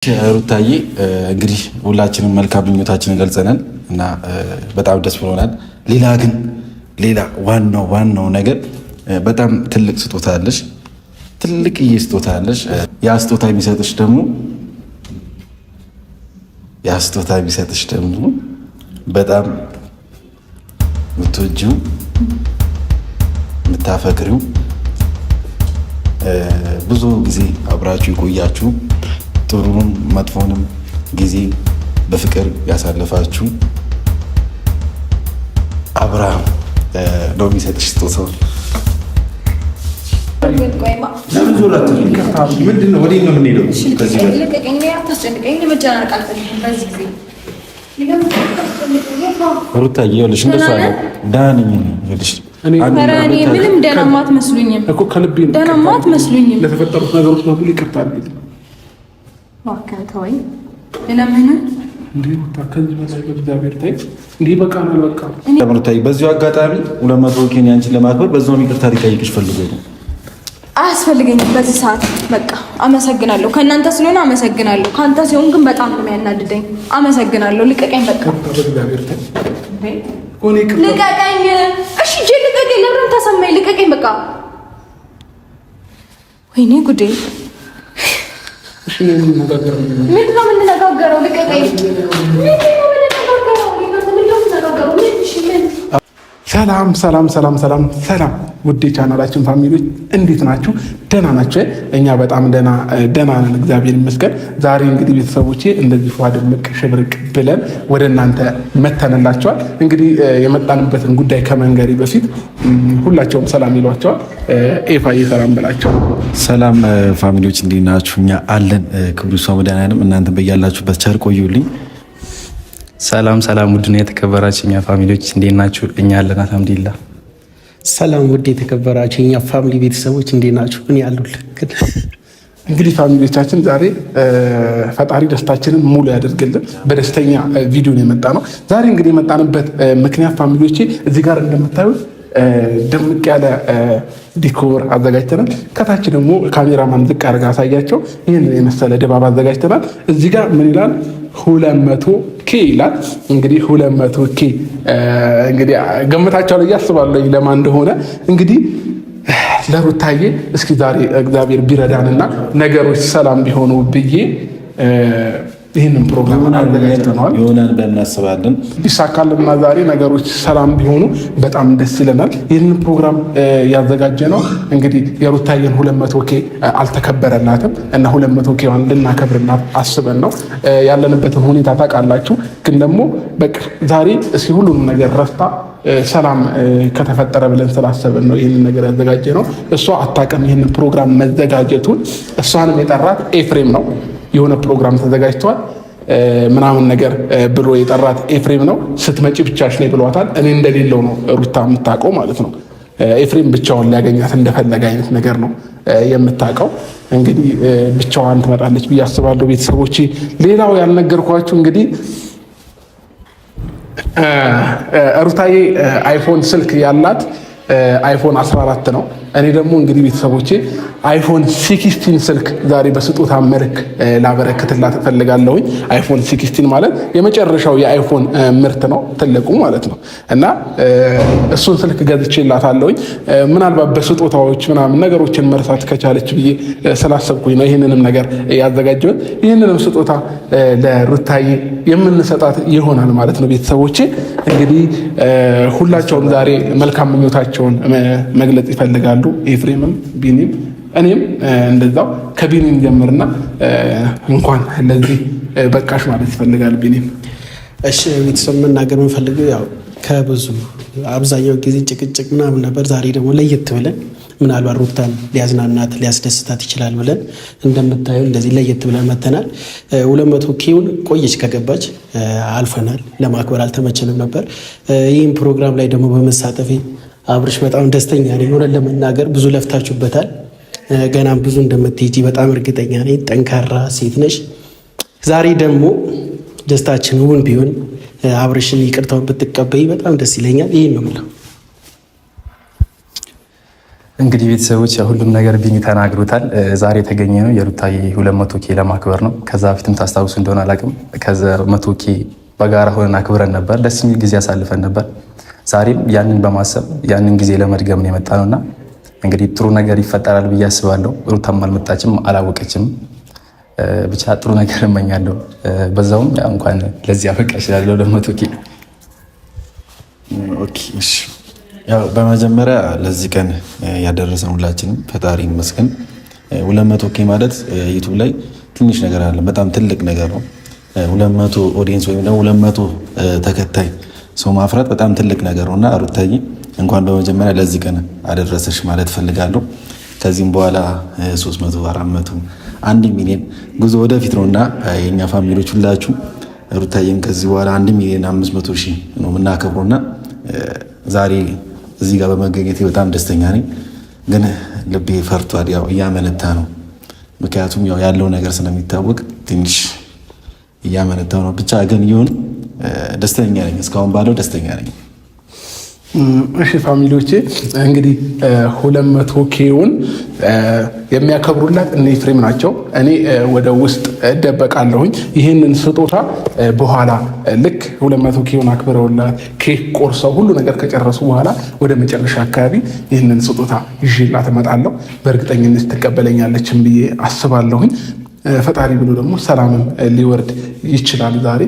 ሩታዬ እንግዲህ ሁላችንም መልካም ምኞታችንን ገልጸናል እና በጣም ደስ ብሎናል። ሌላ ግን ሌላ ዋናው ዋናው ነገር በጣም ትልቅ ስጦታ አለሽ፣ ትልቅዬ ስጦታ አለሽ። ያ ስጦታ የሚሰጥሽ ደግሞ ያ ስጦታ የሚሰጥሽ ደግሞ በጣም የምትወጂው የምታፈቅሪው ብዙ ጊዜ አብራችሁ የቆያችሁ ጥሩንም መጥፎንም ጊዜ በፍቅር ያሳለፋችሁ አብርሃም ነው የሚሰጥሽ ስጦታው። ሩታዬ ይኸውልሽ እንደሱ አለ ደህና ነኝ ይኸውልሽ ምንም ደህናማ አትመስሉኝም እኮ ከልቤ ደህናማ አትመስሉኝም። ለተፈጠሩት ነገሮች በሙሉ ይቅርታ እባክህ ተወኝ እለምንህ። በዚሁ አጋጣሚ 200 K ን ያንቺን ለማክበር በዛውም ይቅርታ ሊጠይቅሽ ፈልጎ ነው። አያስፈልገኝም በዚህ ሰዓት። በቃ አመሰግናለሁ። ከእናንተ ስለሆነ አመሰግናለሁ። ከአንተ ሲሆን ግን በጣም ነው የሚያናድደኝ። አመሰግናለሁ። ልቀቀኝ፣ በቃ ልቀቀኝ። እሺ ልቀቀኝ። ለምን ተሰማኝ? ልቀቀኝ በቃ። ወይኔ ጉዴ! ምንድን ነው የምንነጋገረው? ልቀቀኝ። ሰላም ሰላም ሰላም ሰላም ሰላም ውዴ ቻናላችን family ዎች እንዴት ናችሁ? ደህና ናቸው። እኛ በጣም ደህና ነን፣ እግዚአብሔር ይመስገን። ዛሬ እንግዲህ ቤተሰቦቼ እንደዚህ ፏ ድምቅ ሽብርቅ ብለን ወደ እናንተ መተንላቸዋል። እንግዲህ የመጣንበትን ጉዳይ ከመንገሬ በፊት ሁላቸውም ሰላም ይሏቸዋል። ኤፋዬ ሰላም ብላቸው። ሰላም family ዎች እንዴት ናችሁ? እኛ አለን። ክብሩ ይስፋ መድኃኒዓለም። እናንተን በያላችሁበት ቸር ቆዩልኝ። ሰላም ሰላም፣ ውድና የተከበራችሁ እኛ family ዎች እንዴት ናችሁ? እኛ አለን አልሐምዱሊላህ። ሰላም ውድ የተከበራችሁ የኛ family ቤተሰቦች እንዴት ናችሁ? እኔ አለሁልህ። እንግዲህ family ዎቻችን ዛሬ ፈጣሪ ደስታችንን ሙሉ ያደርግልን። በደስተኛ ቪዲዮ ነው የመጣ ነው። ዛሬ እንግዲህ የመጣንበት ምክንያት family ዎቼ እዚህ ጋር እንደምታዩት ድምቅ ያለ decor አዘጋጅተናል። ከታች ደግሞ ካሜራማን ዝቅ አድርጋ አሳያቸው። ይህንን የመሰለ ድባብ አዘጋጅተናል። እዚህ ጋር ምን ይላል? 200 K ይላል። እንግዲህ 200 K እንግዲህ ገምታቸዋል እያስባለሁ ለማን እንደሆነ እንግዲህ ለሩታዬ እስኪ ዛሬ እግዚአብሔር ቢረዳንና ነገሮች ሰላም ቢሆኑ ብዬ ይህንን ፕሮግራም አዘጋጅተነዋል። ይሆናል ብለን እናስባለን። ቢሳካልና ዛሬ ነገሮች ሰላም ቢሆኑ በጣም ደስ ይለናል። ይህንን ፕሮግራም ያዘጋጀ ነው እንግዲህ የሩታዬን 200 K አልተከበረላትም እና 200 K ዋን ልናከብርላት አስበን ነው። ያለንበትን ሁኔታ ታውቃላችሁ። ግን ደግሞ በቃ ዛሬ እስኪ ሁሉንም ነገር ረስታ ሰላም ከተፈጠረ ብለን ስላሰብን ነው ይህንን ነገር ያዘጋጀ ነው። እሷ አታውቅም ይህንን ፕሮግራም መዘጋጀቱን። እሷንም የጠራት ኤፍሬም ነው። የሆነ ፕሮግራም ተዘጋጅቷል ምናምን ነገር ብሎ የጠራት ኤፍሬም ነው። ስትመጪ ብቻሽ ነይ ብሏታል። እኔ እንደሌለው ነው ሩታ የምታውቀው ማለት ነው። ኤፍሬም ብቻውን ሊያገኛት እንደፈለገ አይነት ነገር ነው የምታውቀው። እንግዲህ ብቻዋን ትመጣለች ብዬ አስባለሁ። ቤተሰቦቼ፣ ሌላው ያልነገርኳችሁ እንግዲህ ሩታዬ iPhone ስልክ ያላት iPhone 14 ነው። እኔ ደግሞ እንግዲህ ቤተሰቦቼ iPhone 16 ስልክ ዛሬ በስጦታ መልክ ላበረክትላት እፈልጋለሁኝ። iPhone 16 ማለት የመጨረሻው የ iPhone ምርት ነው፣ ትልቁ ማለት ነው። እና እሱን ስልክ ገዝቼላታለሁኝ። ምናልባት በስጦታዎች ምናምን ነገሮችን መርሳት ከቻለች ብዬ ስላሰብኩኝ ነው ይህንንም ነገር ያዘጋጀሁት። ይህንንም ስጦታ ለሩታዬ የምንሰጣት ይሆናል ማለት ነው። ቤተሰቦቼ እንግዲህ ሁላቸውም ዛሬ መልካም ምኞታቸውን መግለጽ ይፈልጋሉ። ኤፍሬምም ቢኒም እኔም እንደዛው ከቢኒም ጀምርና እንኳን ለዚህ በቃሽ ማለት ይፈልጋል ቢኒም። እሺ ቤተሰብ መናገር የምንፈልገው ያው ከብዙ አብዛኛው ጊዜ ጭቅጭቅ ምናምን ነበር። ዛሬ ደግሞ ለየት ብለን ምናልባት ሩታን ሊያዝናናት ሊያስደስታት ይችላል ብለን እንደምታየው እንደዚህ ለየት ብለን መተናል። 200 K ውን ቆየች ከገባች አልፈናል። ለማክበር አልተመቸንም ነበር። ይህም ፕሮግራም ላይ ደግሞ በመሳተፌ አብርሽ በጣም ደስተኛ ነኝ። እውነት ለመናገር ብዙ ለፍታችሁበታል። ገናም ብዙ እንደምትሄጂ በጣም እርግጠኛ ነኝ። ጠንካራ ሴት ነሽ። ዛሬ ደግሞ ደስታችን እውን ቢሆን አብርሽን ይቅርታውን ብትቀበይ በጣም ደስ ይለኛል። ይህን ነው የምለው። እንግዲህ ቤተሰቦች ሁሉም ነገር ቢኒ ተናግሮታል። ዛሬ የተገኘ ነው የሩታዬ 200K ለማክበር ነው። ከዛ በፊትም ታስታውሱ እንደሆነ አላውቅም፣ ከዛ 100K በጋራ ሆነን አክብረን ነበር። ደስ የሚል ጊዜ አሳልፈን ነበር። ዛሬም ያንን በማሰብ ያንን ጊዜ ለመድገም ነው የመጣ ነውና እንግዲህ ጥሩ ነገር ይፈጠራል ብዬ አስባለሁ። ሩታም አልመጣችም፣ አላወቀችም። ብቻ ጥሩ ነገር እመኛለሁ። በዛውም እንኳን ለዚህ አበቃሽ እላለሁ ለ100K። ያው በመጀመሪያ ለዚህ ቀን ያደረሰን ሁላችንም ፈጣሪ ይመስገን። 200K ማለት ዩቱብ ላይ ትንሽ ነገር አለ፣ በጣም ትልቅ ነገር ነው። 200 audience ወይም ደግሞ 200 ተከታይ ሰው ማፍራት በጣም ትልቅ ነገር ነው እና ሩታዬ እንኳን በመጀመሪያ ለዚህ ቀን አደረሰሽ ማለት ፈልጋለሁ። ከዚህም በኋላ 300፣ 400፣ 1 ሚሊዮን ጉዞ ወደፊት ነው እና የእኛ family ዎች ሁላችሁ ሩታዬን ከዚህ በኋላ 1,500,000 ነው የምናከብረው እና ዛሬ እዚህ ጋር በመገኘቴ በጣም ደስተኛ ነኝ። ግን ልቤ ፈርቷል፣ ያው እያመነታ ነው። ምክንያቱም ያው ያለው ነገር ስለሚታወቅ ትንሽ እያመነታው ነው። ብቻ ግን ይሁን ደስተኛ ነኝ። እስካሁን ባለው ደስተኛ ነኝ። እሺ family ዎቼ እንግዲህ 200K ውን የሚያከብሩላት እነ ኤፍሬም ናቸው። እኔ ወደ ውስጥ እደበቃለሁኝ። ይህንን ስጦታ በኋላ ልክ 200K ውን አክብረውላት ኬክ ቆርሰው ሁሉ ነገር ከጨረሱ በኋላ ወደ መጨረሻ አካባቢ ይህንን ስጦታ ይዤላት እመጣለሁ። በእርግጠኝነት ትቀበለኛለችን ብዬ አስባለሁኝ። ፈጣሪ ብሎ ደግሞ ሰላምም ሊወርድ ይችላል። ዛሬ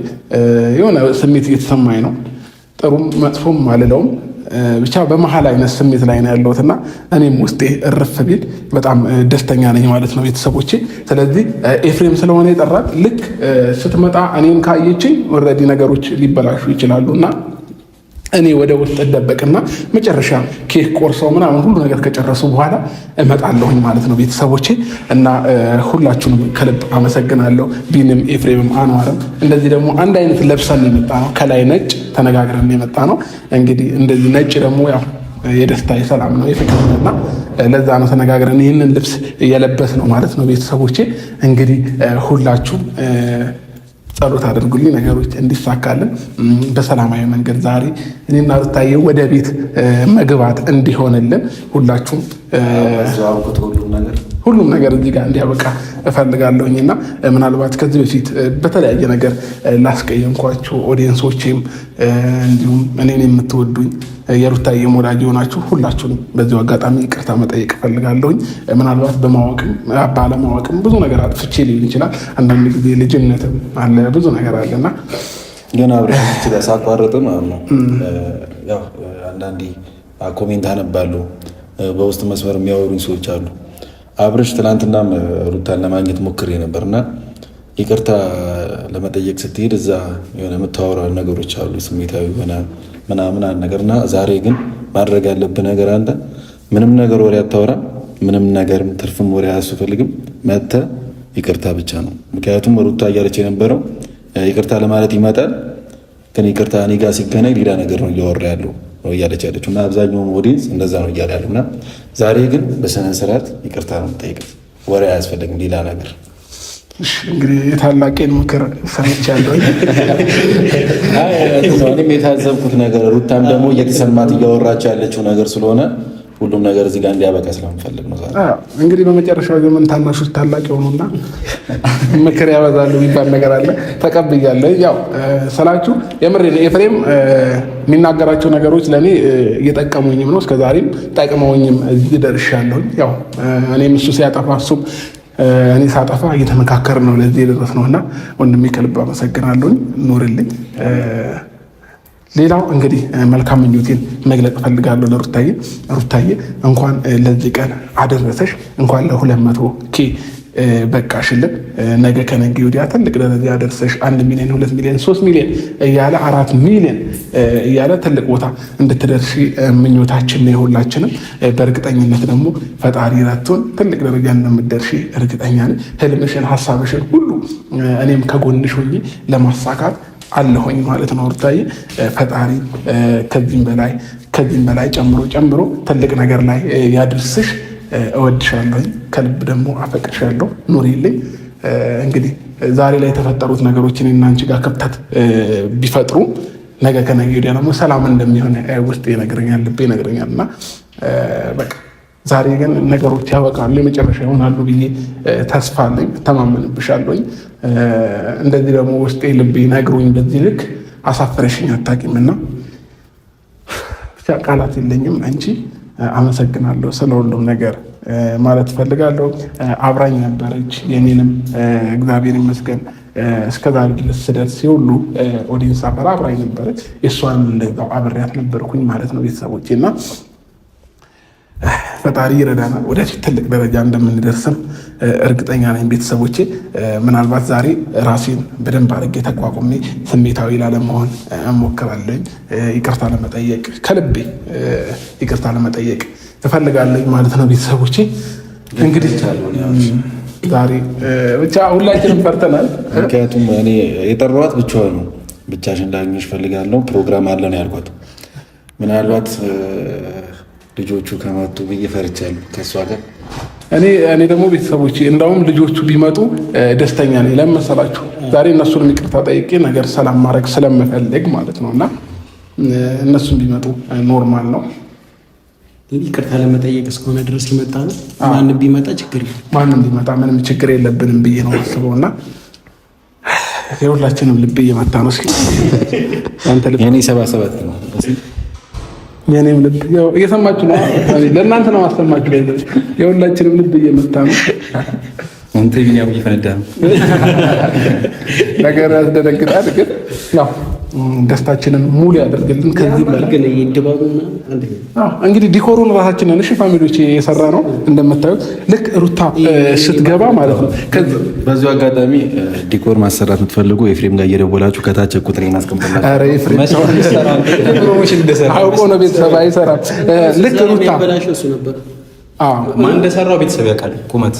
የሆነ ስሜት እየተሰማኝ ነው። ጥሩም መጥፎም አልለውም። ብቻ በመሀል አይነት ስሜት ላይ ነው ያለሁት እና እኔም ውስጤ እርፍ ቢል በጣም ደስተኛ ነኝ ማለት ነው ቤተሰቦቼ። ስለዚህ ኤፍሬም ስለሆነ የጠራት ልክ ስትመጣ እኔን ካየችኝ already ነገሮች ሊበላሹ ይችላሉ እና እኔ ወደ ውስጥ እደበቅና መጨረሻ ኬክ ቆርሰው ምናምን ሁሉ ነገር ከጨረሱ በኋላ እመጣለሁኝ ማለት ነው ቤተሰቦቼ። እና ሁላችሁንም ከልብ አመሰግናለሁ። ቢንም ኤፍሬምም አንዋርም። እንደዚህ ደግሞ አንድ አይነት ለብሰን የመጣ ነው። ከላይ ነጭ ተነጋግረን የመጣ ነው። እንግዲህ እንደዚህ ነጭ ደግሞ ያው የደስታ የሰላም ነው የፍቅር ነው እና ለዛ ነው ተነጋግረን ይህንን ልብስ እየለበስ ነው ማለት ነው ቤተሰቦቼ። እንግዲህ ሁላችሁም ጸሎት አድርጉልኝ ነገሮች እንዲሳካልን በሰላማዊ መንገድ ዛሬ እኔና ሩታዬ ወደ ቤት መግባት እንዲሆንልን ሁላችሁም ሁሉም ነገር እዚህ ጋር እንዲያበቃ እፈልጋለሁኝ እና ምናልባት ከዚህ በፊት በተለያየ ነገር ላስቀየምኳችሁ audience ኦቼም እንዲሁም እኔን የምትወዱኝ የሩታዬም ወዳጅ የሆናችሁ ሁላችሁንም በዚሁ አጋጣሚ ይቅርታ መጠየቅ እፈልጋለሁኝ። ምናልባት በማወቅም ባለማወቅም ብዙ ነገር አጥፍቼ ሊሆን ይችላል። አንዳንድ ጊዜ ልጅነትም አለ፣ ብዙ ነገር አለና ግን አብረን ሳቋረጥ ማለት ነው። ያው አንዳንዴ comment አነባለሁ፣ በውስጥ መስመር የሚያወሩኝ ሰዎች አሉ። አብርሽ ትናንትናም ሩታን ለማግኘት ሞክሬ ነበር እና ይቅርታ ለመጠየቅ ስትሄድ እዛ የሆነ የምታወራው ነገሮች አሉ፣ ስሜታዊ የሆነ ምናምን አንድ ነገር እና ዛሬ ግን ማድረግ ያለብህ ነገር አንተ ምንም ነገር ወሬ አታወራም፣ ምንም ነገርም ትርፍም ወሬ አያስፈልግም። መተህ ይቅርታ ብቻ ነው። ምክንያቱም ሩታ እያለች የነበረው ይቅርታ ለማለት ይመጣል፣ ግን ይቅርታ እኔ ጋር ሲገናኝ ሌላ ነገር ነው እያወራ ያለው ነው እያለች ያለችው እና አብዛኛውም audience እንደዛ ነው እያለ ያለው እና ዛሬ ግን በስነ ስርዓት ይቅርታ ነው የምጠይቀው። ወሬ አያስፈልግም ሌላ ነገር። እንግዲህ የታላቄን ምክር ሰምቻለሁ። እኔም የታዘብኩት ነገር ሩታም ደግሞ እየተሰማት እያወራች ያለችው ነገር ስለሆነ ሁሉም ነገር እዚህ ጋር እንዲያበቃ ስለምፈልግ ነው። እንግዲህ በመጨረሻው ዘመን ታናሾች ታላቅ የሆኑና ምክር ያበዛሉ የሚባል ነገር አለ። ተቀብያለሁ። ያው ስላችሁ የምሬ ነው። ኤፍሬም የሚናገራቸው ነገሮች ለእኔ እየጠቀሙኝም ነው፣ እስከዛሬም ጠቅመውኝም እዚህ ደርሻለሁኝ። ያው እኔም እሱ ሲያጠፋ እሱም እኔ ሳጠፋ እየተመካከርን ነው ለዚህ የደረስነው እና ወንድሜ ከልብ አመሰግናለሁኝ። ኑርልኝ። ሌላው እንግዲህ መልካም ምኞቴን መግለጽ እፈልጋለሁ ለሩታዬ። ሩታዬ እንኳን ለዚህ ቀን አደረሰሽ፣ እንኳን ለ200K በቃሽልን። ነገ ከነገ ወዲያ ትልቅ ደረጃ ደርሰሽ 1 ሚሊዮን፣ 2 ሚሊዮን፣ 3 ሚሊዮን እያለ 4 ሚሊዮን እያለ ትልቅ ቦታ እንድትደርሺ ምኞታችን ነው የሁላችንም። በእርግጠኝነት ደግሞ ፈጣሪ ረድቶን ትልቅ ደረጃ እንደምትደርሺ እርግጠኛ ነኝ። ህልምሽን፣ ሀሳብሽን ሁሉ እኔም ከጎንሽ ሆኜ ለማሳካት አለሁኝ ማለት ነው። ሩታዬ ፈጣሪ ከዚህም በላይ ከዚህም በላይ ጨምሮ ጨምሮ ትልቅ ነገር ላይ ያድርስሽ። እወድሻለሁኝ፣ ከልብ ደግሞ አፈቅርሻለሁ። ኑሪልኝ። እንግዲህ ዛሬ ላይ የተፈጠሩት ነገሮች እኔና አንቺ ጋር ክፍተት ቢፈጥሩ ነገ ከነገ ወዲያ ደግሞ ሰላም እንደሚሆን ውስጤ ይነግረኛል፣ ልቤ ይነግረኛል። እና በቃ ዛሬ ግን ነገሮች ያበቃሉ፣ የመጨረሻ ይሆናሉ ብዬ ተስፋ አለኝ፣ እተማመንብሻለሁኝ። እንደዚህ ደግሞ ውስጤ ልቤ ነግሮኝ በዚህ ልክ አሳፍረሽኝ አታውቂም እና ብቻ ቃላት የለኝም። አንቺ አመሰግናለሁ ስለ ሁሉም ነገር ማለት እፈልጋለሁ። አብራኝ ነበረች። የኔንም እግዚአብሔር ይመስገን እስከዛሬ ድረስ ስደርስ የሁሉ audience አፈራ አብራኝ ነበረች። የእሷንም እንደዛው አብሬያት ነበርኩኝ ማለት ነው ቤተሰቦቼ እና ፈጣሪ ይረዳናል። ወደፊት ትልቅ ደረጃ እንደምንደርስም እርግጠኛ ነኝ። ቤተሰቦቼ ምናልባት ዛሬ ራሴን በደንብ አድርጌ ተቋቁሜ ስሜታዊ ላለመሆን እሞክራለኝ። ይቅርታ ለመጠየቅ ከልቤ ይቅርታ ለመጠየቅ እፈልጋለኝ ማለት ነው። ቤተሰቦቼ እንግዲህ ዛሬ ብቻ ሁላችንም ፈርተናል። ምክንያቱም እኔ የጠራኋት ብቻዋን ነው። ብቻሽን ላግኝሽ እፈልጋለሁ ፕሮግራም አለ ነው ያልኳት። ምናልባት ልጆቹ ከመጡ ብዬ ፈርቻለሁ ከእሷ ጋር። እኔ ደግሞ ቤተሰቦቼ እንዳውም ልጆቹ ቢመጡ ደስተኛ ነኝ። ለምን መሰላችሁ? ዛሬ እነሱንም ይቅርታ ጠይቄ ነገር ሰላም ማድረግ ስለምፈልግ ማለት ነው። እና እነሱም ቢመጡ normal ነው። ይቅርታ ለመጠየቅ እስከሆነ ድረስ የመጣ ነው። ማንም ቢመጣ ችግር የለም። ማንም ቢመጣ ምንም ችግር የለብንም ብዬ ነው አስበው እና የሁላችንም ልብ እየመታ ነው። እስኪ አንተ ልብ የእኔ 77 ነው። የኔም ልብ እየሰማችሁ ነው። ለእናንተ ነው ማሰማችሁ። የሁላችንም ልብ እየመታ ነው። አንተ ቢኒያም እየፈነዳ ነው። ነገር ያስደነግጣል፣ ግን ያው ደስታችንን ሙሉ ያደርግልን። ከዚህ በላይ እንግዲህ decor ኡን ራሳችንን እሺ፣ family ዎች የሰራ ነው እንደምታዩት። ልክ ሩታ ስትገባ ማለት ነው። በዚሁ አጋጣሚ decor ማሰራት የምትፈልጉ ኤፍሬም ጋር እየደወላችሁ ከታች ቁጥር እናስቀምጥላችሁ። አውቆ ነው ቤተሰብ አይሰራም። ልክ ሩታ ማን እንደሰራው ቤተሰብ ያውቃል። ቁመት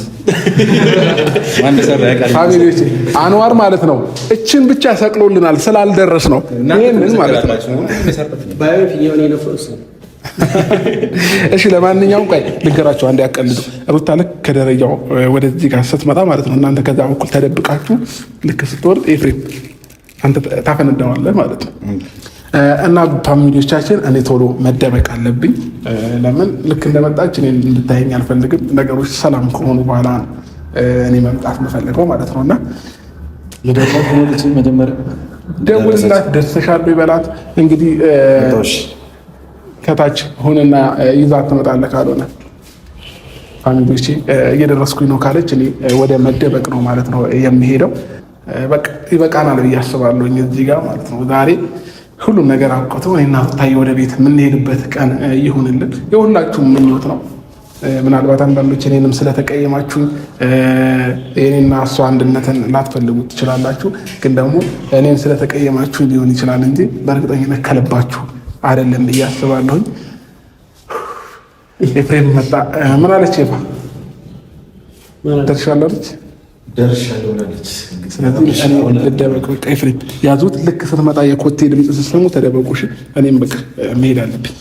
ማን እንደሰራው ያውቃል። family ዎች አንዋር ማለት ነው። እችን ብቻ ሰቅሎልናል ስላልደረስ ነው። ይሄንን ማለት ነው። እሺ ለማንኛውም ቆይ ልንገራቸው፣ አንድ ያቀልዱ። ሩታ ልክ ከደረጃው ወደዚህ ጋር ስትመጣ ማለት ነው እናንተ ከዛ በኩል ተደብቃችሁ ልክ ስትወርድ ኤፍሬም አንተ ታፈነዳዋለህ ማለት ነው። እና family ዎቻችን እኔ ቶሎ መደበቅ አለብኝ። ለምን ልክ እንደመጣች እኔ እንድታየኝ አልፈልግም። ነገሮች ሰላም ከሆኑ በኋላ ነው እኔ መምጣት የምፈልገው ማለት ነው። እና ደውልላት፣ ደርሰሻል ይበላት። እንግዲህ ከታች ሆነና ይዛት ትመጣለህ። ካልሆነ family ዎቼ እየደረስኩኝ ነው ካለች እኔ ወደ መደበቅ ነው ማለት ነው የሚሄደው። በቃ ይበቃናል ብዬ አስባለሁ እዚህ ጋር ማለት ነው ዛሬ ሁሉም ነገር አብቅቶ እኔና ሩታዬ ወደ ቤት የምንሄድበት ቀን ይሁንልን። የሁላችሁም ምኞት ነው። ምናልባት አንዳንዶች እኔንም ስለተቀየማችሁኝ የእኔና እሷ አንድነትን ላትፈልጉት ትችላላችሁ። ግን ደግሞ እኔን ስለተቀየማችሁኝ ሊሆን ይችላል እንጂ በእርግጠኝነት ከልባችሁ አይደለም ብዬ አስባለሁኝ። ኤፍሬም መጣ። ምን አለች ኤፋ? ደርሻለሁ አለች። ስለዚህ እኔ ልደበቅ። በቃ ኤፍሬም ያዙት። ልክ ስትመጣ የኮቴ ድምፅ ስትሰሙ ተደበቁ። እኔም በቃ መሄድ አለብኝ።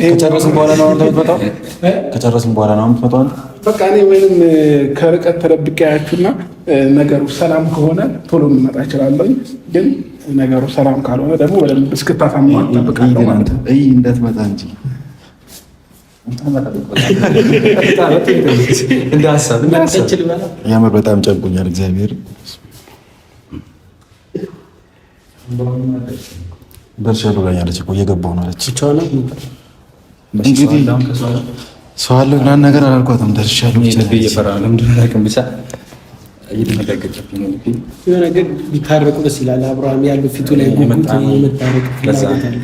ከጨረስን በኋላ ነው የምትመጣው? ከጨረስን በኋላ ነው የምትመጣው? በቃ እኔ ወይም ከርቀት ተደብቄ ያችሁና ነገሩ ሰላም ከሆነ ቶሎ ልመጣ እችላለሁ። ግን ነገሩ ሰላም ካልሆነ ደግሞ በደንብ እስክታሳምኑ እጠብቃለሁ ማለት ነው። እንዳትመጣ እንጂ የምር በጣም ጨንቆኛል። እግዚአብሔር ደርሻለሁ ብላኛለች እኮ እየገባሁ ነው አለች። እንግዲህ ሰው አለ ምናምን ነገር አላልኳትም። ደርሻለሁ ብቻ ቢታረቁ ደስ ይላል። አብርሃም ያለው ፊቱ ላይ ጉጉት የመታረቅ ፍላጎት አለ።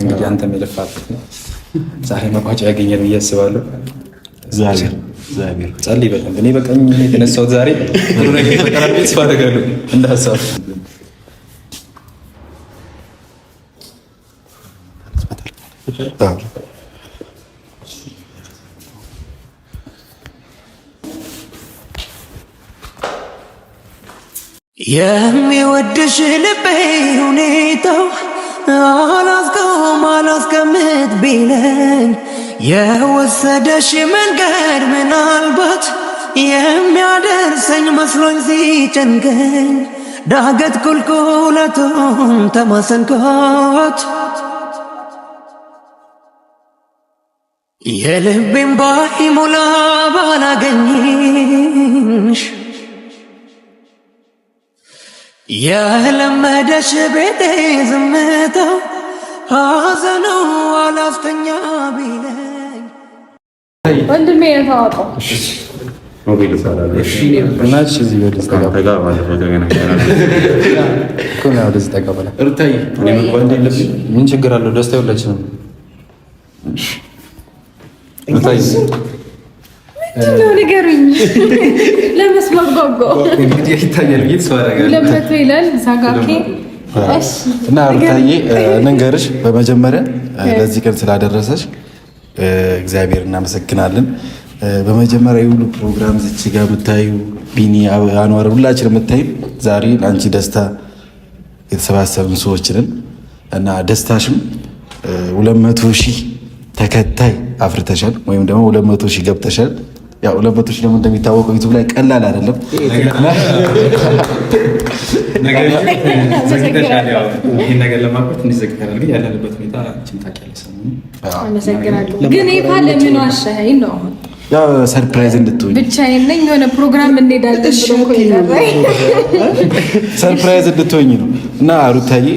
እንግዲህ አንተም የለፋበት ነው ዛሬ መቋጫ ያገኛል ብዬ አስባለሁ። እግዚአብሔር ጸልይ በደንብ። እኔ በቀኝ የተነሳሁት ዛሬ ጥሩ ነገር ይፈጠራል ብዬ ተስፋ አደርጋለሁ እንደ ሀሳብ የሚወድሽ ልቤ ሁኔታው አላስቆም አላስቀምጥ ቢለኝ የወሰደሽ መንገድ ምናልባት የሚያደርሰኝ መስሎኝ ሲጨንቀኝ ዳገት ቁልቁለቱን ተማሰንኮት። የልቤን ባይሞላ ባላገኝሽ የለመደሽ ቤቴ ዝምታው ሐዘኑ አላስተኛ ቢለኝ ወንድሜ የተዋቀው ምን ችግር አለው? ደስታ የሁላችንም። ምንድን ነው ንገሩኝ። ለመስማት ጓጓሁ። ይታያል ብዬ ተስፋ አደርጋለሁ። 200 ይላል ዛጋኬ። እና ሩታዬ ንገርሽ፣ በመጀመሪያ ለዚህ ቀን ስላደረሰሽ እግዚአብሔር እናመሰግናለን። በመጀመሪያ የሁሉ ፕሮግራም ዝች ጋር የምታዩ ቢኒ፣ አንዋር፣ ሁላችን የምታዩ ዛሬ ለአንቺ ደስታ የተሰባሰብን ሰዎችንን እና ደስታሽም 200,000 ተከታይ አፍርተሻል ወይም ደግሞ 200,000 ገብተሻል። ያው 200,000 ደግሞ እንደሚታወቀው ዩቱብ ላይ ቀላል አይደለም። ይህን ነገር ለማክበር ትንሽ ዘግተናል፣ ግን ያለንበት ሁኔታ አንቺም ታውቂያለሽ። ሰሞኑን አመሰግናለሁ። ግን ይፋ ለምን ዋሸኸኝ ነው? አሁን ያው surprise እንድትሆኝ ብቻዬን ነኝ፣ የሆነ ፕሮግራም እንሄዳለን ብሎ እኮ የጠራኝ። surprise እንድትሆኝ ነው። እና ሩታዬ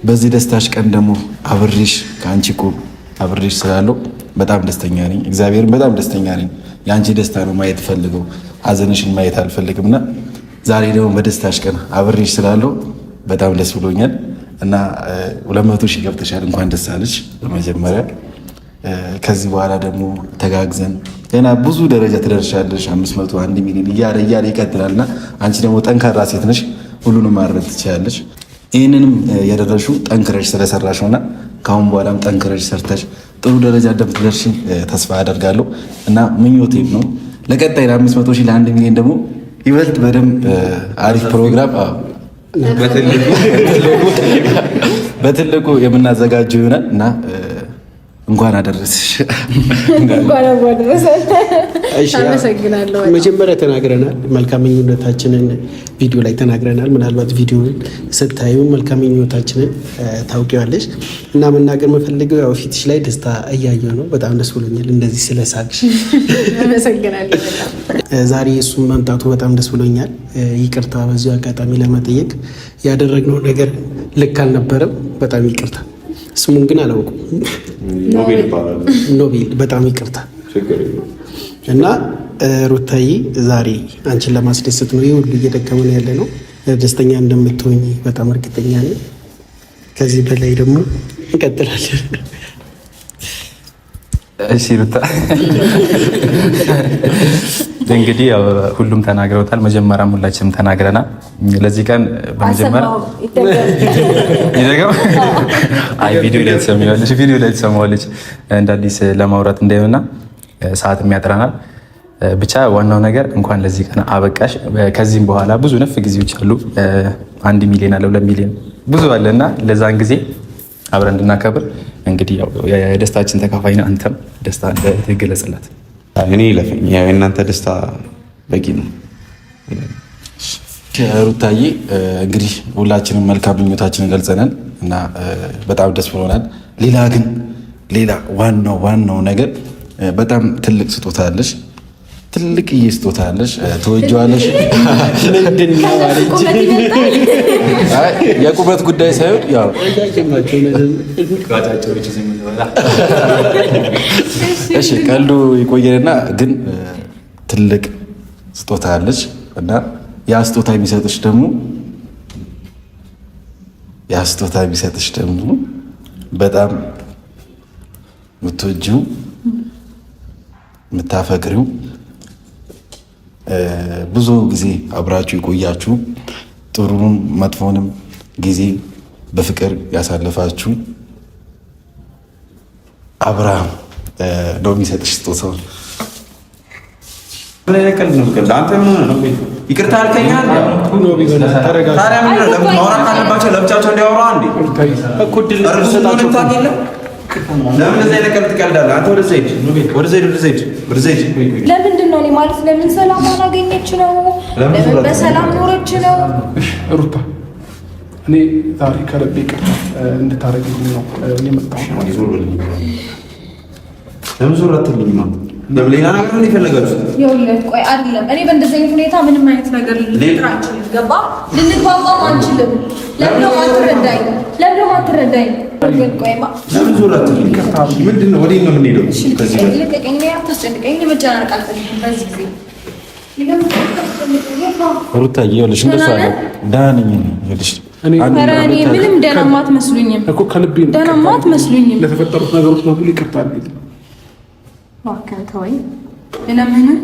በዚህ ደስታሽ ቀን ደግሞ አብሬሽ ከአንቺ ቆም አብሬሽ ስላለው በጣም ደስተኛ ነኝ። እግዚአብሔርን በጣም ደስተኛ ነኝ። የአንቺ ደስታ ነው ማየት ፈልገው፣ ሀዘንሽን ማየት አልፈልግም። እና ዛሬ ደግሞ በደስታሽ ቀን አብሬሽ ስላለው በጣም ደስ ብሎኛል። እና 200,000 ገብተሻል፣ እንኳን ደስ አለሽ በመጀመሪያ። ከዚህ በኋላ ደግሞ ተጋግዘን ገና ብዙ ደረጃ ትደርሻለሽ። 500 1 ሚሊዮን እያለ እያለ ይቀጥላል። እና አንቺ ደግሞ ጠንካራ ሴት ነሽ፣ ሁሉንም ማድረግ ትችላለሽ። ይህንንም የደረሽው ጠንክረሽ ስለሰራሽ ነውና ከአሁን በኋላም ጠንክረሽ ሰርተሽ ጥሩ ደረጃ እንደምትደርሺ ተስፋ አደርጋለሁ እና ምኞቴም ነው። ለቀጣይ ለ500,000 ለ1 ሚሊዮን ደግሞ ይበልጥ በደንብ አሪፍ ፕሮግራም በትልቁ የምናዘጋጀው ይሆናል እና እንኳን አደረሰሽ። እንኳን አደረሰን። አመሰግናለሁ። መጀመሪያ ተናግረናል። መልካም ምኞታችንን ቪዲዮ ላይ ተናግረናል። ምናልባት ቪዲዮ ስታዩ መልካም ምኞታችንን ታውቂዋለሽ። እና መናገር የምፈልገው ያው ፊትሽ ላይ ደስታ እያየሁ ነው። በጣም ደስ ብሎኛል እንደዚህ ስለሳቅሽ። አመሰግናለሁ። ዛሬ እሱን መምጣቱ በጣም ደስ ብሎኛል። ይቅርታ በዚሁ አጋጣሚ ለመጠየቅ ያደረግነው ነገር ልክ አልነበረም። በጣም ይቅርታ። ስሙን ግን አላውቅም። ኖቤል ይባላል። ኖቤል፣ በጣም ይቅርታ። እና ሩታዬ ዛሬ አንቺን ለማስደሰት ነው ይህ ሁሉ እየደከመን ያለ ነው። ደስተኛ እንደምትሆኝ በጣም እርግጠኛ ነኝ። ከዚህ በላይ ደግሞ እንቀጥላለን። እሺ ሩታ፣ እንግዲህ ያው ሁሉም ተናግረውታል። መጀመሪያም ሁላችንም ተናግረናል። ለዚህ ቀን በመጀመሪያ ይደገም። አይ ቪዲዮ ላይ ትሰሚዋለሽ፣ ቪዲዮ ላይ ትሰማዋለች። እንደ አዲስ ለማውራት እንዳይሆንና ሰዓትም ያጥረናል። ብቻ ዋናው ነገር እንኳን ለዚህ ቀን አበቃሽ። ከዚህም በኋላ ብዙ ነፍ ጊዜዎች አሉ። 1 ሚሊዮን አለ፣ 2 ሚሊዮን ብዙ አለ እና ለዛን ጊዜ አብረን እንድናከብር እንግዲህ ያው የደስታችን ተካፋይ ነህ። አንተም ደስታ ገለጽላት። እኔ ይለፈኝ፣ ያው የእናንተ ደስታ በቂ ነው። ሩታዬ እንግዲህ ሁላችንም መልካም ምኞታችንን ገልጸናል እና በጣም ደስ ብሎናል። ሌላ ግን ሌላ ዋናው ዋናው ነገር በጣም ትልቅ ስጦታ አለሽ። ትልቅዬ ስጦታ አለሽ። ትወጂዋለሽ። ምንድን ነው አለች። አይ የቁመት ጉዳይ ሳይሆን ያው እሺ ቀልዱ ይቆየንና ግን ትልቅ ስጦታ አለች እና ያ ስጦታ የሚሰጥሽ ደግሞ ያ ስጦታ የሚሰጥሽ ደግሞ በጣም የምትወጂው የምታፈቅሪው ብዙ ጊዜ አብራችሁ የቆያችሁ ጥሩንም መጥፎንም ጊዜ በፍቅር ያሳለፋችሁ አብርሃም ነው የሚሰጥሽ ስጦታውን። ምን አይነት ቀልድ ነው? ቀልድ አንተ ምን ሆነህ ነው? ይቅርታ አልከኝ አይደል? ታዲያ ምን ነው? ለምን ማውራት ካለባቸው ለብቻቸው እንዲያወሩ አንዴ እኮ እድል እርጉዝ ሰጣቸው እንደሆነ ታውቅ የለ? ለምን እንደዚህ አይነት ቀልድ ትቀልዳለህ? አንተ ወደዛ ሂድ፣ ወደዛ ሂድ፣ ወደዛ ሂድ፣ ወደዛ ሂድ። ለምንድን ነው እኔ ማለት ለምን ሰላም አላገኘች ነው? ለምን ለምን በሰላም ኖረች ነው? ሩታ እኔ ዛሬ ከልቤ ይቅርታ እንድታደርግልኝ ነው የመጣሁት። ለምን ዞር አትልኝም? ለምን ሌላ ነገር ነው የፈለጋችሁት? ይኸውልህ ቆይ አይደለም፣ እኔ በእንደዚህ አይነት ሁኔታ ምንም አይነት ነገር ልንፈጥር አንችልም። ገባ? ልንግባባም አንችልም። ለምን ነው አትረዳኝ? ለምን ነው አትረዳኝ? ግን ቆይማ ለምን ዞር አትልኝም? ምንድን ነው ወዴት ነው የምንሄደው? ከዚህ ጋር ልቀቀኝ፣ አታስጨንቀኝ። እኔ መጨናነቅ አልፈልግም በዚህ ጊዜ። ሩታዬ ይኸውልሽ እንደሱ አለ ደህና ነኝ እኔ ይኸውልሽ ኧረ እኔ ምንም ደህናማ አትመስሉኝም እኮ ከልቤ ነው። ደህናማ አትመስሉኝም። ለተፈጠሩት ነገሮች በሙሉ ይቅርታ አድርጊልኝ። እባክህ ተወኝ። ልለምንህ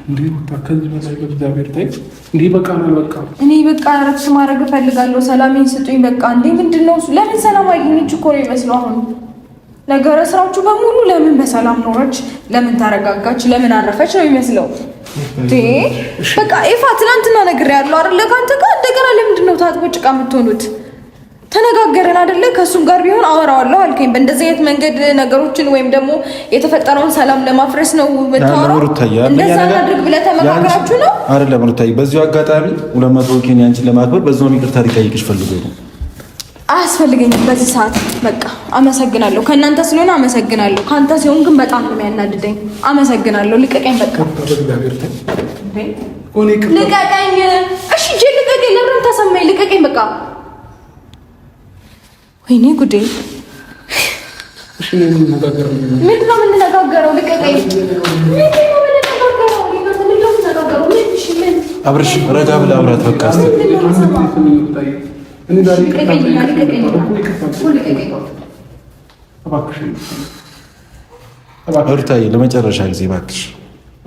እንዴ ሩታ፣ ከዚህ በላይ በእግዚአብሔር ተይ። እንዴ በቃናል፣ በቃ እኔ በቃ እረፍት ማድረግ እፈልጋለሁ። ሰላሜን ስጡኝ በቃ። እንዴ ምንድን ነው እሱ? ለምን ሰላም አገኘች እኮ ነው የሚመስለው አሁን ነገረ ስራችሁ በሙሉ። ለምን በሰላም ኖረች፣ ለምን ተረጋጋች፣ ለምን አረፈች ነው የሚመስለው። እንዴ በቃ ኤፋ ትናንትና ነግሬሃለሁ አይደለ? ከአንተ ጋር እንደገና ለምንድን ነው ታጥቦ ጭቃ የምትሆኑት? ተነጋገረን አይደለ? ከእሱም ጋር ቢሆን አወራዋለሁ አልከኝ። በእንደዚህ አይነት መንገድ ነገሮችን ወይም ደግሞ የተፈጠረውን ሰላም ለማፍረስ ነው የምታወራው? እንደዛ እናድርግ ብለህ ተመካከራችሁ ነው አይደለም? ሩታዬ፣ በዚሁ አጋጣሚ 200 K ን ያንቺን ለማክበር በዛውም ይቅርታ ሊጠይቅሽ ፈልጎ ነው። አያስፈልገኝም በዚህ ሰዓት። በቃ አመሰግናለሁ። ከእናንተ ስለሆነ አመሰግናለሁ። ከአንተ ሲሆን ግን በጣም ነው የሚያናድደኝ። አመሰግናለሁ። ልቀቀኝ፣ በቃ ልቀቀኝ። እሺ እጄን ልቀቀኝ። ለምን ተሰማኝ? ልቀቀኝ በቃ። ወይኔ ጉዴ! ምንድን ነው የምንነጋገረው? ልቀቀኝ። ምንድን ነው የምንነጋገረው? አብርሽ ረጋ ብለህ አውራት በቃ። ሩታዬ ለመጨረሻ ጊዜ እባክሽ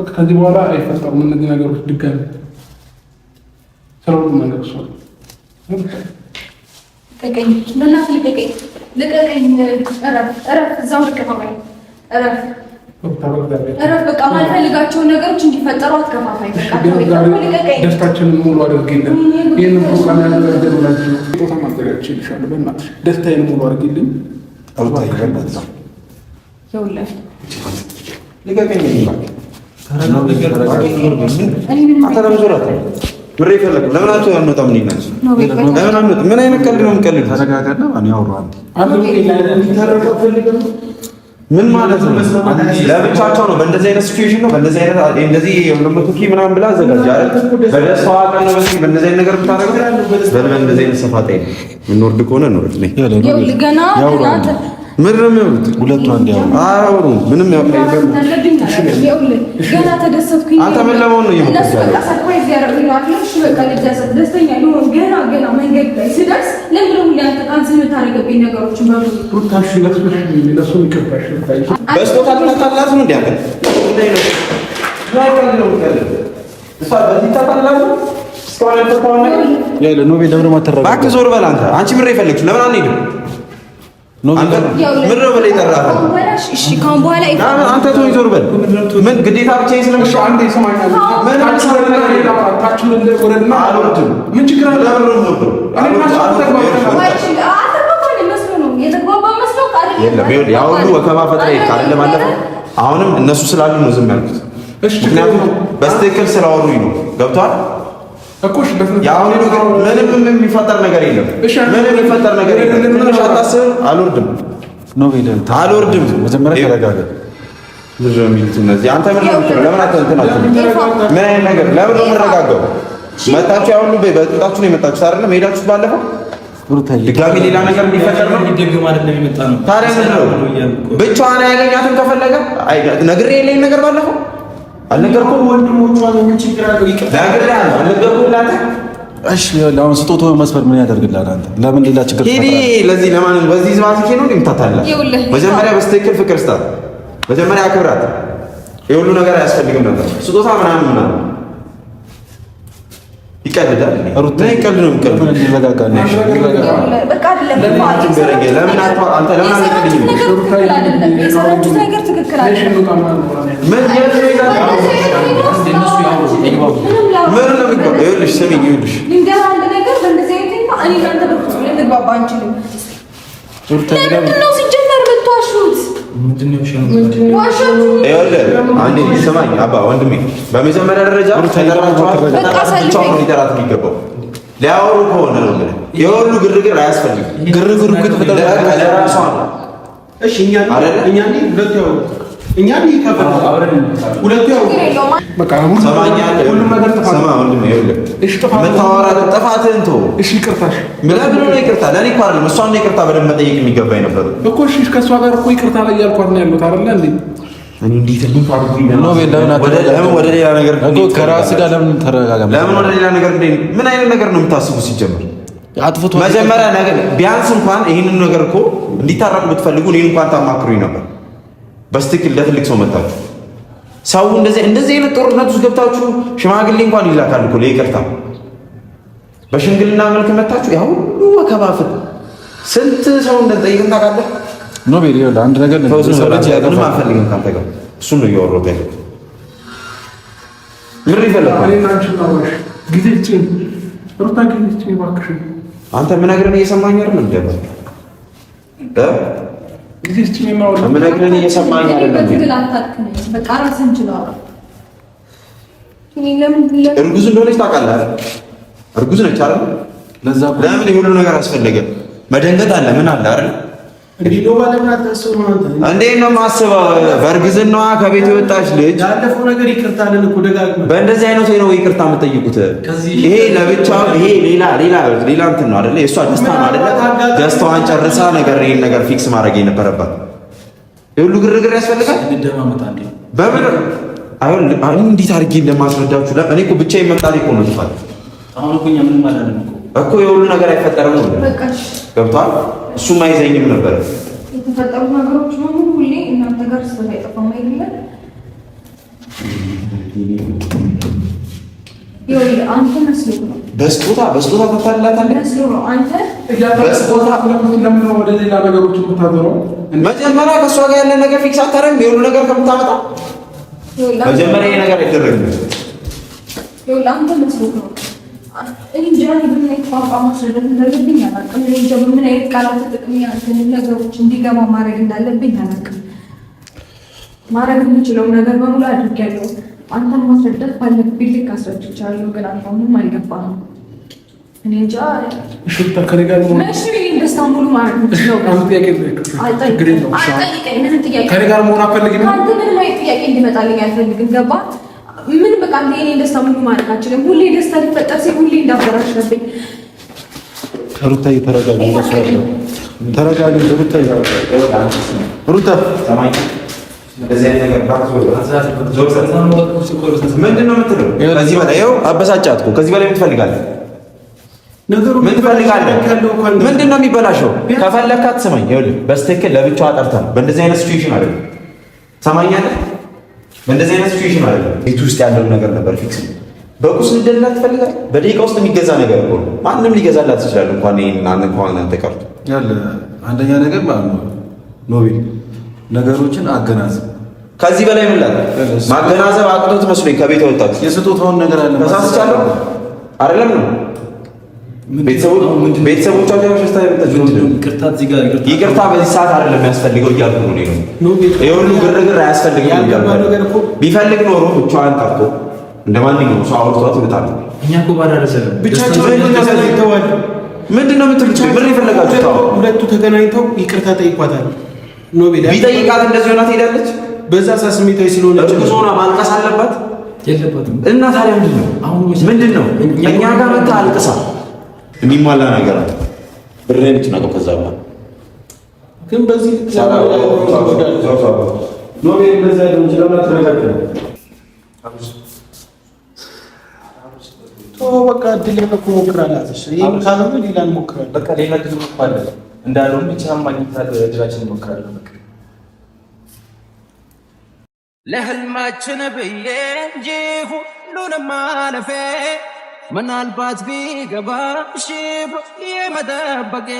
ከዚህ በኋላ አይፈጠሩም እነዚህ ነገሮች ድጋሚ። ስለሁሉም ነገር እሷ ልቀቀኝ፣ በእናትህ ልቀቀኝ፣ ልቀቀኝ። እረፍ፣ እረፍ፣ እዛው ልቀቀኝ። እረፍ፣ እረፍ። በቃ የማልፈልጋቸውን ነገሮች እንዲፈጠሩ አትገፋፋኝ። በቃ ልቀቀኝ። ደስታችንን ሙሉ አድርጊልን። ይህንን ፕሮግራም ያዘጋጀነው ለዚህ ነው። ስጦታ ማዘጋጅቼልሻለሁ። በእናትሽ ደስታዬን ሙሉ አድርጊልኝ። ሩታዬ በእናትሽ ይኸውልህ ልቀቀኝ። ብሬ ፈለግ ለምን አንወጣም? ለምን አንወጣም? ምን አይነት ቀልድ ነው የምትቀልዱት? ተረጋጋና ያውሩ አንዴ። ምን ማለት ነው? ለብቻቸው ነው። በእንደዚህ አይነት situation ነው። በእንደዚህ አይነት እንደዚህ 200 K ምናምን ብላ አዘጋጅ አይደል? በደስታዋ ቀን ነው። በዚህ በእንደዚህ አይነት ነገር ብታደርገው በእንደዚህ አይነት ሰፋጣ የምንወርድ ከሆነ እንወርድ። ይኸውልህ ገና ምን ነው የሚያወሩት? ሁለቱ አንድ ያው አያወሩም። ምንም ያው ገና ተደሰትኩኝ። አንተ ምን ለመሆን ነው እነሱ በቃ surprise ያደረጉኝ ነው አይደል? እሺ በቃ ልደሰት፣ ደስተኛ ልሆን ገና ገና መንገድ ላይ ስደርስ ለምን ነው ሁሌ አንተ cancel የምታደርገብኝ ነገሮችን በሙሉ? በስጦታ ልታታላት ነው እንዴ? አንተ እባክህ ዞር በል አንተ። አንቺ ብር የፈለግሽው ለምን አንሄድም? ምን ነው በላይ ጠራህ? እሺ ከአሁን በኋላ አንተ ተወኝ፣ ዞር በል። ምን ግዴታ ብቻዬን ስለምሽ አንዴ ይሰማኛል። ምን ችግር አለ? ያ ሁሉ ወከባ ፈጥረህ ሄድክ አይደለም? አለፈው። አሁንም እነሱ ስላሉ ነው ዝም ያልኩት፣ ምክንያቱም በስትክክል ስላወሩኝ ነው። ገብቶሃል? የአሁኑ ግን ምንም የሚፈጠር ነገር የለም። ምንም የሚፈጠር ነገር የለም። ትንሽ አታስብም? አልወርድም፣ አልወርድም። መጀመሪያ ተረጋጋ። ብዙ የሚሉት እነዚህ አንተ ምን ነው የምትለው? ለምን እንትን አትልም? ምን አይነት ነገር ለምን ነው የምረጋጋው? መጣችሁ ያው ሁሉ በጡጣችሁ ነው የመጣችሁት አይደለም? ሄዳችሁት ባለፈው ድጋሚ ሌላ ነገር እንዲፈጠር ነው። ታዲያ ምንድን ነው ብቻዋን አያገኛትም? ከፈለገ ነግሬ የለኝ ነገር ባለፈው አልነገርኩም። ነግሬሃለሁ። አልነገርኩም ለአንተ። እሺ አሁን ስጦታው መስበር ምን ያደርግልሃል? አንተ ለምን ሌላ ችግር ሂዲ። ለዚህ ለማን በዚህ ዝማዝኬ ነው እንደምታታላ። መጀመሪያ በስትክክል ፍቅር ስጣት፣ መጀመሪያ አክብራት። የሁሉ ነገር አያስፈልግም ነበር ስጦታ ምናምን ምናምን ይቀልዳል። ሩታ ይቀልድ ነው የሚቀልድ። እንዲረጋጋ ነው። በቃ አይደለም። ለምን አንተ ለምን አንቀልድም? የሰራችሁት ነገር ትክክል አይደለም። ምን ምን ነው የሚግባባ? ይኸውልሽ ስሚኝ፣ ይኸውልሽ ልንገርህ አንድ ነገር። በእንደዚህ አይነት ሁኔታ እኔ እና አንተ በፍጹም ልንግባባ አንችልም። ለምንድን ነው ሲጀመር የምትዋሹት? ይኸውልህ አንዴ ስማኝ አባ ወንድሜ፣ በመጀመሪያ ደረጃ ብቻውን ነው ሊጠራት የሚገባው። ሊያወሩ ከሆነ ነው የምልህ። የሁሉ ግርግር አያስፈልግም። ግርግሩ እኮ የተፈጠረው ለራሷ ነው። እሺ እኛ አይደለ? እኛ ሁለት ያወሩ እኛ ሁለቱ በቃ ሁሉም ነገር ጥፋት ስማ ወንድሜ፣ ይኸውልህ እሺ፣ ጥፋት የምታወራው ጥፋትህን ተወው። እሺ፣ ይቅርታሽ ለምን ነው ይቅርታ? ለእኔ እኮ አይደለም እሷን ነው ይቅርታ በደንብ መጠየቅ የሚገባኝ ነበር እኮ። እሺ፣ ከእሷ ጋር እኮ ይቅርታ ላይ እያልኳት ነው ያሉት አይደለ እንዴ? እኔ እንዴት ኖቤል ለምን ለምን ወደ ሌላ ነገር እኮ ከራስህ ጋር ለምን ተረጋጋ? ለምን ወደ ሌላ ነገር እንዴ? ምን አይነት ነገር ነው የምታስቡ ሲጀምር? አጥፍቶ መጀመሪያ ነገር ቢያንስ እንኳን ይህንን ነገር እኮ እንዲታረቁ ብትፈልጉ እኔን እንኳን ታማክሩኝ ነበር። በስትክል ለትልቅ ሰው መጣችሁ። ሰው እንደዚህ እንደዚህ አይነት ጦርነት ውስጥ ገብታችሁ ሽማግሌ እንኳን ይላካል እኮ ለይቅርታ። በሽምግልና መልክ መታችሁ ያ ሁሉ ወከባፍት ስንት ሰው እንደጠይቅን ታውቃለህ? ኖቤል ይኸውልህ አንድ ነገር ተው ዝም የሰው በል ልጅ አንተ። ምንም ያጠፋል። አልፈልግም ካንተ ጋር። እሱን ነው እያወራሁት ያለሁት። ምር ይፈለጋል። እኔና አንቺ እናውራሽ። ጊዜ ስጪኝ ሩታ፣ ጊዜ ስጪኝ እባክሽን። አንተ የምነግርህን እየሰማኸኝ አይደል? እንደ እ ጊዜ ስጪኝ እናውራ። የምነግርህን እየሰማኸኝ አይደለም? በትግል አታድክመኝ። በቃ ራስህን ችለው አውራ። እኔ ለምን ለምን እርጉዝ እንደሆነች ታውቃለህ አይደል? እርጉዝ ነች አይደል? ለዛ እኮ ለምን የሁሉ ነገር አስፈለገ? መደንገጥ አለ ምን አለ አይደል? እንዲህ ነው ባለምን አታስብም አንተ። እንዴት ነው የማስበው? በእርግዝናዋ ከቤት የወጣች ልጅ ያለፈው ነገር ይቅርታ አለን እኮ ደጋግመን። በእንደዚህ አይነት ወይ ነው ይቅርታ የምጠይቁት? ይሄ ለብቻው ይሄ ሌላ ሌላ ሌላ እንትን ነው አይደለ? የእሷ ደስታ ነው አይደለ? ደስታዋን ጨርሳ ነገር ይሄን ነገር fix ማድረግ የነበረባት የሁሉ ግርግር ያስፈልጋል? በምን አሁን አሁን እንዴት አድርጌ እንደማስረዳችሁ እኔ እኮ ብቻዬን መምጣቴ እኮ ነው ጥፋት አሁን እኮ እኛ ምንም አላለም እኮ እኮ የሁሉ ነገር አይፈጠርም ነው በቃ እሺ፣ ገብቷል። እሱም አይዘኝም ነበር። የተፈጠሩት ነገሮች በሙሉ ሁሌ እናንተ ጋር ስህተት አይጠፋም አይደለ? ይኸውልህ አንተ መስሎህ ነው በስጦታ በስጦታ ታታልላታለህ። መስሎህ ነው አንተ በስጦታ ለምን ነው ወደ ሌላ ነገሮች የምታዞረው? መጀመሪያ ከእሷ ጋር ያለ ነገር fix አታደርግም? የሁሉ ነገር ከምታመጣ ይኸውልህ አንተ መጀመሪያ ይሄ ነገር አይደረግም። ይኸውልህ አንተ መስሎህ ነው። እኔ እንጃ እኔ በምን አይነት ቋንቋ ማስረዳት እንዳለብኝ አላውቅም። እኔ እንጃ በምን አይነት ቃላት ተጠቅሜ አንተን ነገሮች እንዲገባ ማድረግ እንዳለብኝ አላውቅም። ማድረግ የምችለው ነገር በሙሉ አድርጌያለሁ። አንተን ማስረዳት ባለብኝ ልክ አስረድቻለሁ፣ ግን አንተ አሁንም አልገባህም። እኔ እንጃ እሺ ሩታ፣ ከእኔ ጋር መሆን መቼ ነው የእኔን ደስታ ሙሉ ማድረግ የምችለው? አንድ ጥያቄ ልጠይቅሽ። ችግር የለውም። እሺ፣ አልጠይቀኝ፣ ምንም ጥያቄ ከእኔ ጋር መሆን አትፈልጊም? ከአንተ ምንም አይነት ጥያቄ እንዲመጣልኝ አልፈልግም። ገባ? ምን በቃ አንተ የእኔን ደስታ ሙሉ ማድረግ አልችልም። ሁሌ ደስታ ሊፈጠር ሲል ሁሌ እንዳበራሽብኝ ሩታ ተረጋጊ፣ ተረጋጊ ሩታ፣ ሩታ ምንድን ነው የምትለው? ከዚህ በላይ ይኸው አበሳጫት እኮ። ከዚህ በላይ ምን ትፈልጋለህ? ምን ትፈልጋለህ? ምንድን ነው የሚበላሸው? ከፈለካት ስማኝ፣ ይኸውልህ በስትክክል ለብቻዋ ጠርተህ ነው። በእንደዚህ አይነት situation አይደለም። ትሰማኛለህ? በእንደዚህ አይነት situation አይደለም። ቤት ውስጥ ያለውን ነገር ነበር fix። በቁስ ልደላት ትፈልጋለህ? በደቂቃ ውስጥ የሚገዛ ነገር እኮ ነው። ማንም ሊገዛላት ይችላል። እንኳን ይሄን እንኳን አንተ ቀርቶ ያለ አንደኛ ነገር ማለት ነው ኖቤል ነገሮችን አገናዝብ። ከዚህ በላይ ምን ላድርግ? ማገናዘብ አቅቶት መስሎኝ ከቤት የወጣችሁ የስጦታውን ነገር አለ ተሳስቻለሁ አይደለም ነው ቤተሰቦቻቸው ይቅርታ በዚህ ሰዓት አይደለም የሚያስፈልገው እያልኩ ነው። እኔ የሁሉ ግርግር አያስፈልግም እያልኩ ነው። ቢፈልግ ኖሮ ብቻዋን ጠርቶ እንደ ማንኛውም ሰው አውርቷት ይመጣል። እኛ እኮ ባላደረሰንም ብቻቸውን ተገናኝተዋል። ምንድን ነው የምትሉት? ምን የፈለጋችሁት? ሁለቱ ተገናኝተው ይቅርታ ጠይቋታል። ኖቤል ቢጠይቃት እንደዚህ ሆና ትሄዳለች። በዛ ሰዓት ስሜታዊ ስለሆነች እርጉዝ ሆና ማልቀስ አለባት የለባትም። እና ታዲያ ምንድን ነው ምንድን ነው እኛ ጋር መታ አልቅሳ የሚሟላ ነገር አለ። ብሬን ብትነቀው ከዛ በኋላ ግን በዚህ ኖቤል እንደዛ ሊሆን ይችላል። ተረጋግተን በቃ እድል እኮ ሞክራለች። ይሄን ካልሆነ ሌላ እንሞክራለን። በቃ ሌላ እድል እንሞክራለን እንዳለውም ብቻ ማግኘት እድላችን እንሞክራለን። በቃ ለህልማችን ብዬ እንጂ ሁሉንም ማለፌ ምናልባት ቢገባሽ የመጠበቄ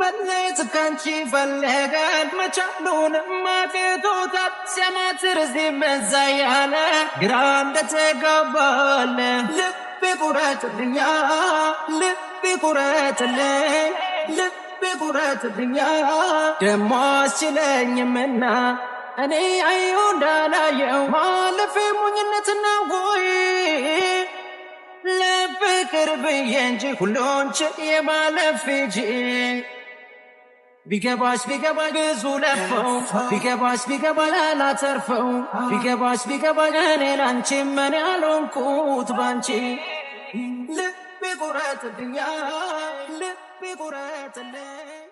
መለየት ካንቺ ፈለጋል መቻሉንም አቅቶታል ሲያማትር እዚህ በዛ ያለ ግራ እንደተጋባለ ልቤ ቁረጥልኛ ልቤ ቁረጥልኝ ልቤ ቁረጥልኛ ደሞ አስችለኝምና እኔ አየሁ እንዳላየው ማለፌ ሞኝነትና ወይ ለፍቅር ብዬ እንጂ ሁሉን ችዬ ማለፍ እንጂ ቢገባሽ ቢገባሽ ብዙ ለፈው፣ ቢገባሽ ቢገባሽ ላተርፈው፣ ቢገባሽ ቢገባሽ እኔ ላንቺ ምን ያልሆንኩት ባንቺ። ልቤ ቁረጥልኛ፣ ልቤ ቁረጥልኝ።